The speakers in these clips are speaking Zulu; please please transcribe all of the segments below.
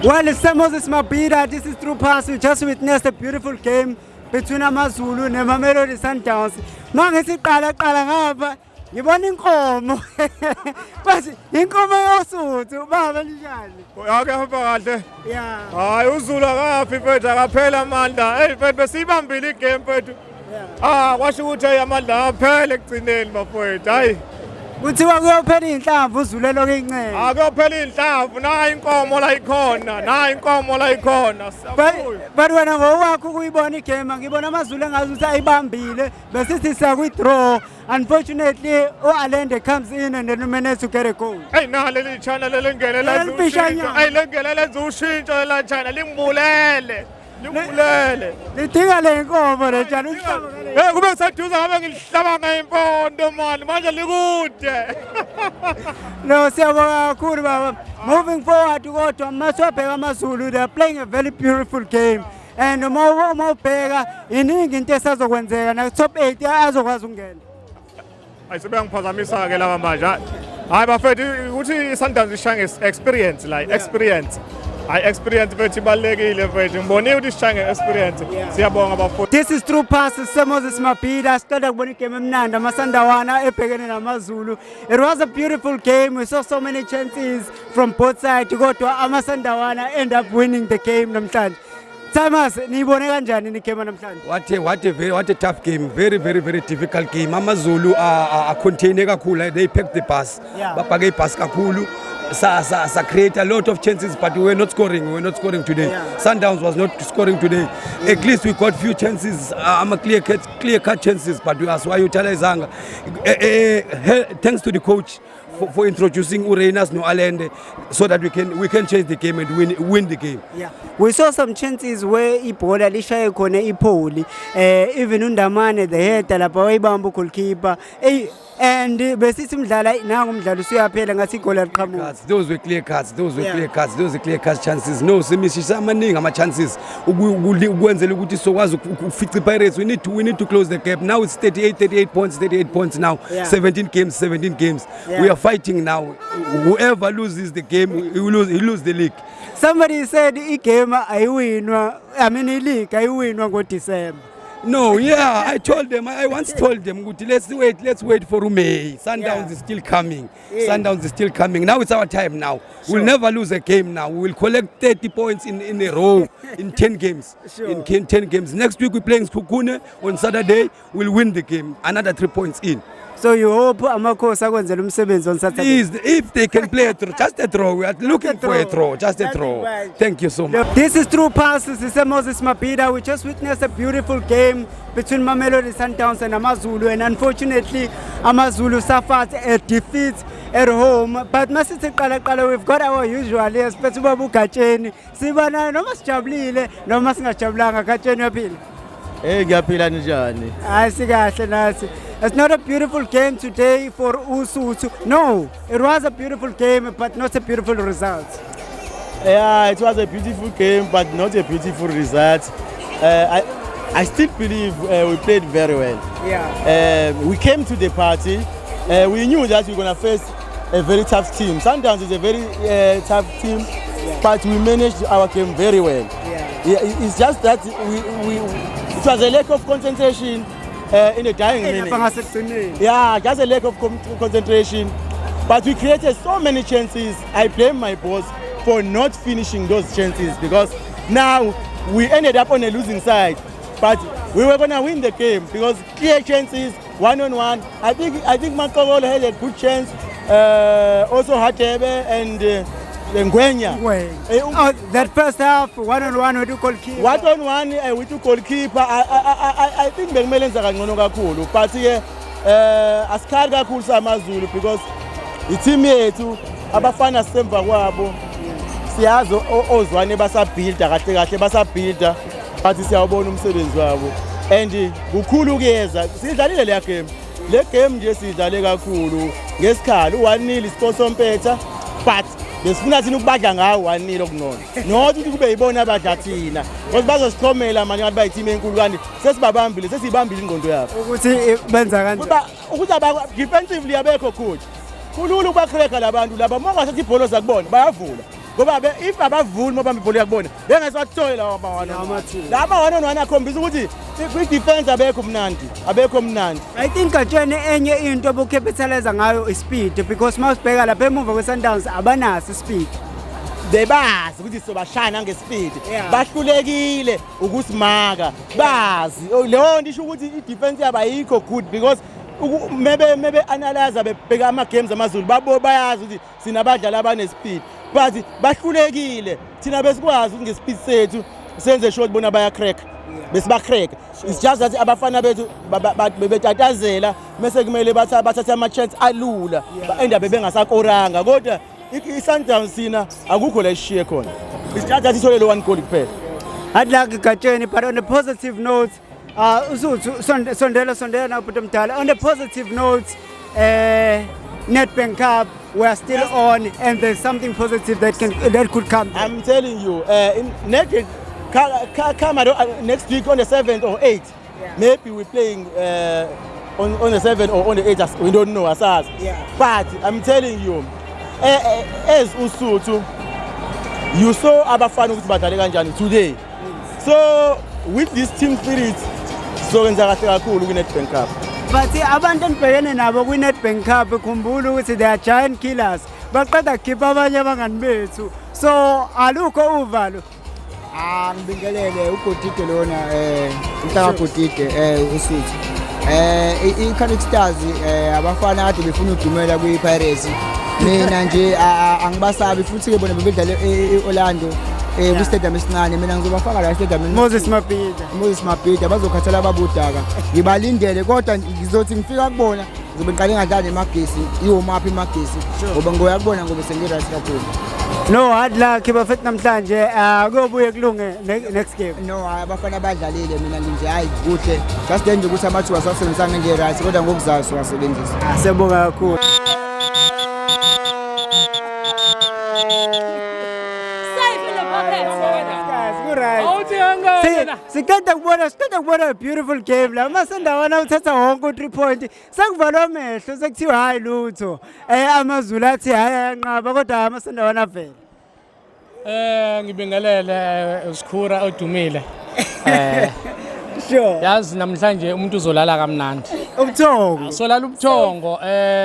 Well, it's Moses Mabhida. This is True Pass. We just witnessed a beautiful game between AmaZulu neMamelodi Sundowns. Mangithi qala qala ngapha ngibona inkomo. Bathi inkomo yoSuthu baba njani? Ake hamba kahle. Yeah. Hayi, uZulu akafi mfethu, akaphela amandla. Hey mfethu, besiyibambile igame mfethu. Ah, kwasho ukuthi hey, amandla aphele ekugcineni bafowethu. Hayi. Kuthiwa kuyophela inhlamvu uZulu elokhu incele. Akuyophela inhlamvu, nayi inkomo la ikhona, nayi inkomo la ikhona. Siyabuya. But wena ngowakho ukuyibona igame, ngibona AmaZulu engazi ukuthi ayibambile besithi siya kwi-draw. Unfortunately, u-Allende comes in and then managed to get a goal. Hey, na leli china lelingene lenza ushintsho. Lelifishanyana. Hey, lengene lenza ushintsho lela china lingibulele. Lingibulele. Lidinga le nkomo le tshana uhlaba ngale. Hey, kube kuseduze ngabe ngilihlaba ngeyimpondo mani, manje likude. No, siyabonga kakhulu baba. Moving forward kodwa masiwabheka AmaZulu, they are playing a very beautiful game. And uma ubheka iningi into esazokwenzeka na top 8 azokwazi ukungena. Ayi, sebeyangiphazamisa ke laba manje. Hayi bafethu, ukuthi i-Sundowns ishaya nge-experience la, experience. Hayi, experience mfethu ibalulekile mfethu. Ngibonile ukuthi isishaya nge-experience. Siyabonga bafowethu. This is True Pass, Moses Mabhida. Siqeda kubona igame emnandi, amaSandawana ebhekene namaZulu. It was a beautiful game. We saw so many chances from both sides. Kodwa amaSandawana end up winning the game namhlanje. Thomas, niyibone kanjani ni game namhlanje? What a tough game. Very, very, very difficult game. AmaZulu are contain kakhulu. They packed the bus. Bapake ibus kakhulu. Sa create a lot of chances, but we were not scoring. We were not scoring today. Sundowns was not scoring today. At least we got few chances. I'm clear cut chances, but we asiwa-utilizanga. Thanks to the coach for introducing uRayners no Allende so that we can change the game and win the game. Yeah. We saw some chances where ibhola lishaye khona ipholi. Even uNdamane, the header lapha wayibamba goalkeeper. Hey, and besithi umdlala nangu umdlalo usuyaphela ngathi igoli aliqhamuka. Cuts. Those were clear cuts. Those were clear cuts. Those were clear cuts chances. No, simishisha amaningi ama chances ukwenzela ukuthi sokwazi ukufica iPirates. We need to close the gap. Now it's 38 38 points, 38 points now. 17 games, 17 games. We are fighting now. Whoever loses the game, he lose the league. Somebody said igame ayiwinwa, I mean i-league ayiwinwa ngoDecember. No, yeah, I told them. I once told them, ukuthi let's wait for May. Sundowns is still coming. Sundowns is still coming. Now it's our time now. We'll never lose a game now. We will collect 30 points in a row in 10 games. In 10 games. Next week we're playing Sekhukhune on Saturday. We'll win the game. Another 3 points in. So you hope Amakhosi akwenzela umsebenzi on Saturday. Please, if they can play a draw, just a draw. We are looking for a draw. draw, just a Nothing draw. much. Thank you so much. This is True Passes. This is Moses Mabhida. We just witnessed a beautiful game between Mamelodi Sundowns and AmaZulu, and unfortunately, AmaZulu suffered a defeat at home. But masithi qala qala, we've got our usual esiphethe ubaba uGatsheni. Sibana noma sijabulile noma singajabulanga. Gatsheni, uyaphila? Hey, ngiyaphila, njani? Hayi, sikahle nathi. It's not a beautiful game today for Usuthu. No, it was a beautiful game, but not a beautiful result. Yeah, it was a beautiful game, but not a beautiful result. I still believe we played very well. We came to the party. We knew that we were going to face a very tough team. Sundowns is a very tough team, but we managed our game very well. Yeah, it's just that we it was a lack of concentration in the dying minute. Lapha ngasekugcineni. Yeah, just a lack of concentration. But we created so many chances. I blame my boss for not finishing those chances because now we ended up on a losing side. But we were gonna win the game because clear chances, one on one. I think Makogolo had a good chance. Also Hatebe and Ngwenya. Ngwenya. Eh. Oh, that first half, one on one with the goalkeeper. One on one with the goalkeeper. I think bekumele enza kangcono kakhulu, but ke asikhali kakhulu samaZulu because i-team yethu abafana sisemva kwabo siyazi ozwane basabuilda kahle kahle basabuilda, but siyawubona umsebenzi wabo and kukhulu kuyeza. Sidlalile leya game, le game nje sidlale kakhulu ngesikhali u-1-0 iscore sompetha, but besifuna thina ukubadla ngawo 1-0 okungcono, not ukuthi kube yibona abadla thina because bazosichomela manje ngathi bayiteam enkulu kanti sesibabambile, sesiyibambile ingqondo yabo. Ukuthi benza kanjani? Ukuthi defensively abekho coach, kulula ukubacracka labantu laba. Uma ungasethi ibhola zakubona bayavula. Ngoba if abavuli mabamba ibhola yakubona, bengesiwathole lawa ama one on one. La ama one on one akhombisa ukuthi kwi-defense abekho mnandi, abekho mnandi. I think Gatsheni, enye into obucapitalize ngayo ispeed, because mawusibheka lapha emuva kwe-Sundowns abanaso ispeed. Bebazi ukuthi sizobashaya nangespeed. Bahlulekile ukusimaka. Bazi. Leyo nto isho ukuthi i-defense yabo ayikho good because mebe analyze, bebheka ama games amaZulu, babo bayazi ukuthi sinabadlali abanespeed, but bahlulekile. Thina besikwazi ukuthi ngespeed sethu senze sure bona baya crack, besiba crack. It's just that abafana bethu bebetatazela, mase kumele bathathe ama chance alula, ba-enda bebengasakoranga. Kodwa i-Sundowns sina akukho la ishiye khona, it's just that ithole lo one goal kuphela. Hard luck, Gatsheni, but on a positive note, usuthu sondela sondela na bhuti omdala. On a positive note, Nedbank Cup, we are still on and there's something positive that could come. I'm telling you, in next come next week on the 7th or 8th, maybe we're playing on the 7th or on the 8th, we don't know, asazi. But I'm telling you, as Usuthu, you saw abafana ukuthi badlale kanjani today. So with this team spirit, sizokwenza kahle kakhulu kwi-Nedbank Cup. But abantu enibhekene nabo kwi-Nedbank Cup, khumbula ukuthi they are giant killers. Baqeda kukhipha abanye abangani bethu. So alukho uvalo. Ah, ngibingelele uGodide lona, umntaka Godide, uSuthu. I-Casric Stars, abafana kade befuna udumela kwi-Pirates. Mina nje angibasabi, futhi ke bona bebedlala e-Orlando kwi-stadium esincane, mina ngizobafaka la stadium. Moses Mabhida. Moses Mabhida, bazokhathala babudaka. Ngibalindele, kodwa ngizothi ngifika kubona ngizobe ngiqale ngadlala neMagesi, i-warm up iMagesi, ngoba ngoya kubona ngoba sengi-right kakhulu. No, hard luck bafethu namhlanje, kuyobuye kulunge next game. No, hayi, abafana badlalile, mina nje hayi, kuhle. Just nje ukuthi amathuba siwasebenzisa ngendlela right, kodwa ngokuzayo siwasebenzisa. Ah, siyabonga kakhulu. Safe in the pocket. Guys, good right. Siqeda kubona a beautiful game la. Masendawana uthatha wonke u3 point. Sekuvalwa amehlo, sekuthiwa hayi lutho. AmaZulu athi hayi ayanqaba, kodwa amasendawana avela. Ngibingelele uSkhura odumile. Yazi namhlanje umuntu uzolala kamnandi. Ubuthongo. Solala ubuthongo.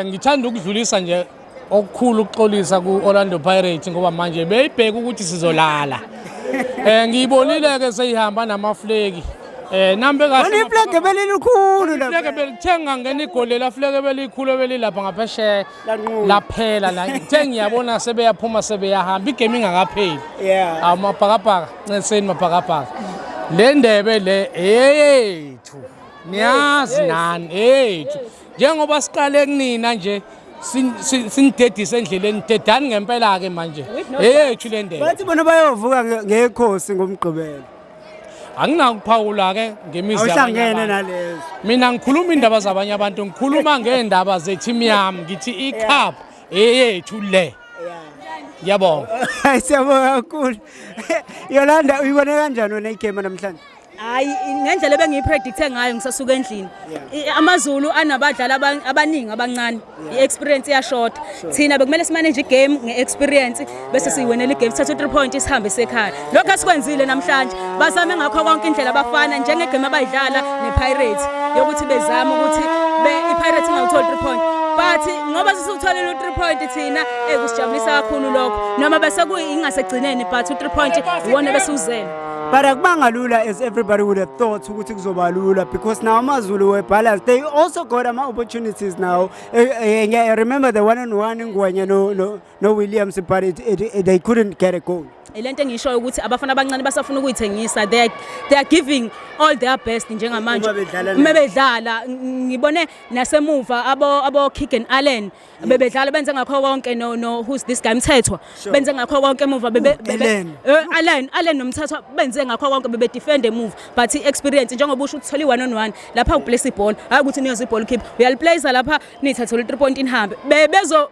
Ngithanda ukudlulisa nje okukhulu ukuxolisa ku Orlando Pirates, ngoba manje beyibheka ukuthi sizolala. Ngiyibonile ke seyihamba namaflegi. Nambe kahle. Wona iflag belilikhulu la. Lapha. Iflegi belithenga ngena igoli, la flag belikhulu belilapha ngaphesheya. Lanqunu. Laphela la. Ngithe ngiyabona sebeyaphuma, sebeyahamba, igame ingakapheli. Amabhakabhaka, nceseni mabhakabhaka. Le ndebe le eyethu. Niyazi nani eyethu. Njengoba siqale kunina nje sinidedise endleleni, dedani ngempela ke manje. Eyethu le ndebe. Bathi bona bayovuka ngekhosi ngomgqibelo. Anginakuphawula ke ngemizi yabanye Awuhlangene abantu. nalezo. Mina ngikhuluma indaba zabanye abantu, ngikhuluma ngendaba ze-team yami, ngithi i-cup eyethu le. Ngiyabonga. Hayi, siyabonga kakhulu. Yolanda, uyibone kanjani wena igame namhlanje? Hayi, ngendlela ebengiyi-predicte ngayo ngisasuka endlini. AmaZulu anabadlali abaningi abancane. I-experience iyashoda. Thina bekumele simanage igame nge-experience bese siyiwinela igame, sithathe u-3 point, sihambe sekhaya. Lokho asikwenzile namhlanje. Bazame ngakho konke indlela abafana njengegame abayidlala ne-Pirates yokuthi bezame ukuthi i-Pirates ingawutholi 3 point. But ngoba sisiwutholile u-3 point thina, kusijabulisa kakhulu lokho. Noma bese kuyingasegcineni, but u-3 point iwona besiwuzele. But akubanga lula as everybody would have thought ukuthi kuzoba lula, because now AmaZulu were balanced. They also got ama opportunities now. Yeah, I remember the one on one Ngwenya no Williams, but they couldn't get a goal. Ilento engishoyo ukuthi abafana abancane basafuna ukuyithengisa. They are giving all their best njengamanje. Uma bedlala. Uma bedlala, ngibone nasemuva abo Keegan Allen bebedlala, benze ngakho konke, no, who's this guy, Mthethwa, benze ngakho konke emuva Allen. Allen noMthethwa benze ngakho konke, bebe defend emuva, but i-experience, njengoba usho ukuthi uthola i-one on one lapha, uplace ibhola, hayi ukuthi niyoza ibhola keep uyaliplace lapha, nithathele u-3 point inhambe.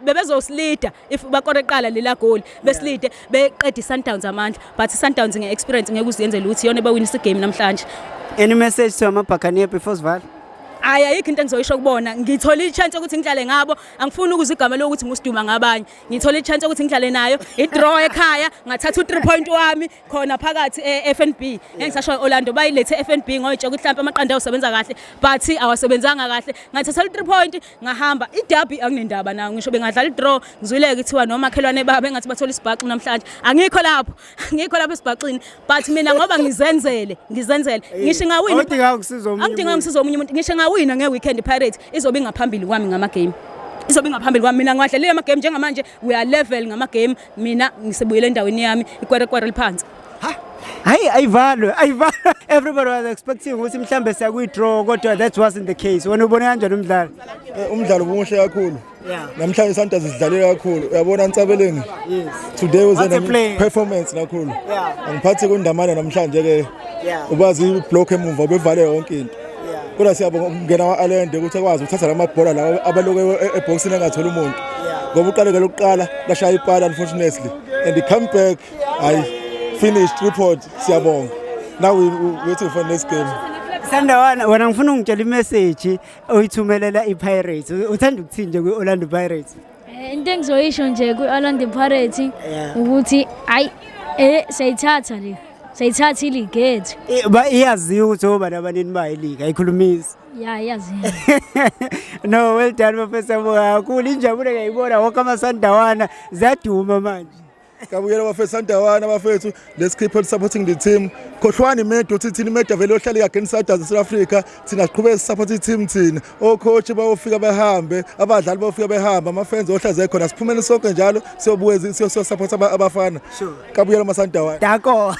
Bebezosilida if bakore qala lela goal, besilide beqeda i-Sundowns amandla, but i-Sundowns nge-experience ngeke uziyenzele ukuthi iyona ebawinisa igame namhlanje. Any message to ama Buccaneer before sivala? Hayi, ayikho into engizoyisho kubona. Ngithole i-chance yokuthi ngidlale ngabo. Angifuni ukuza igama lokuthi ngusiduma ngabanye. Ngithole i-chance yokuthi ngidlale nayo i-draw ekhaya, ngathatha u-3 point wami khona phakathi e-FNB. Ngeke ngisasho Orlando bayilethe e-FNB ngoyitshe ukuthi mhlawumbe amaqanda ayosebenza kahle, but awasebenzanga kahle. Ngathatha u-3 point ngahamba. I-derby anginendaba nayo, ngisho bengadlala i-draw. Ngizwileke kuthiwa nomakhelwane babo engathi bathola isibhaxu namhlanje. Angikho lapho, angikho lapho esibhaxini, but mina ngoba ngizenzele, ngizenzele, ngisho ngawina. Awudinga ukusizwa omunye Angidinga umuntu. ngisizo omunye umuntu. Ngisho ngawina nge-weekend, i-Pirates izobe ingaphambili kwami ngama-game, izobe ingaphambili kwami. Mina ngiwadlalile ama-game. Njengamanje we are level ngama-game. Mina ngisebuyele endaweni yami, ikwerekwere liphansi. Hayi, ayivalwe, ayivalwe. Everybody was expecting ukuthi mhlambe siya kwi-draw, kodwa that wasn't the case. Wena ubone kanjani umdlalo? Umdlalo ubumuhle kakhulu. Namhlanje Sundowns sidlalile kakhulu. Uyabona Ntsabeleng? Yes. Today was What a an play. performance kakhulu. Angiphathi kundamana namhlanje ke. Ukwazi iblock emuva bevale yonke into. Kodwa siyabonga ukungena kwa-Allende ukuthi akwazi ukuthatha lamabhola lawa abaloke eboxini engatholi umuntu. Ngoba uqale ke lokuqala lashaya ipala, unfortunately. And he come back, hayi, finished report, siyabonga. Now we waiting for next game. Sandawana, wena ngifuna ungitshela imessage oyithumelela i-Pirates. Uthanda ukuthini nje kwi-Orlando Pirates? Into engizoyisho nje kwi-Orlando Pirates ukuthi hayi, siyayithatha le, siyayithatha iligi yethu. Ba iyaziwa ukuthi obani abanini bayo iligi, ayikhulumisi. Ya, yazi. No, well done bafethu, siyabonga kakhulu. Injabulo ngiyayibona, wonke amasandawana ziyaduma manje. Kabuyela bafethu, Sandawana bafethu, let's keep on supporting the team. Khohlwani imedia uthi thina imedia vele yohlala against Sundowns South Africa. Thina siqhubeke support i-team thina. O-coach bayofika behambe, abadlali bayofika behambe, ama-fans ohlaze khona. Siphumeni sonke njalo siyobuye siyo support abafana. Kabuyela masandawana. Dako.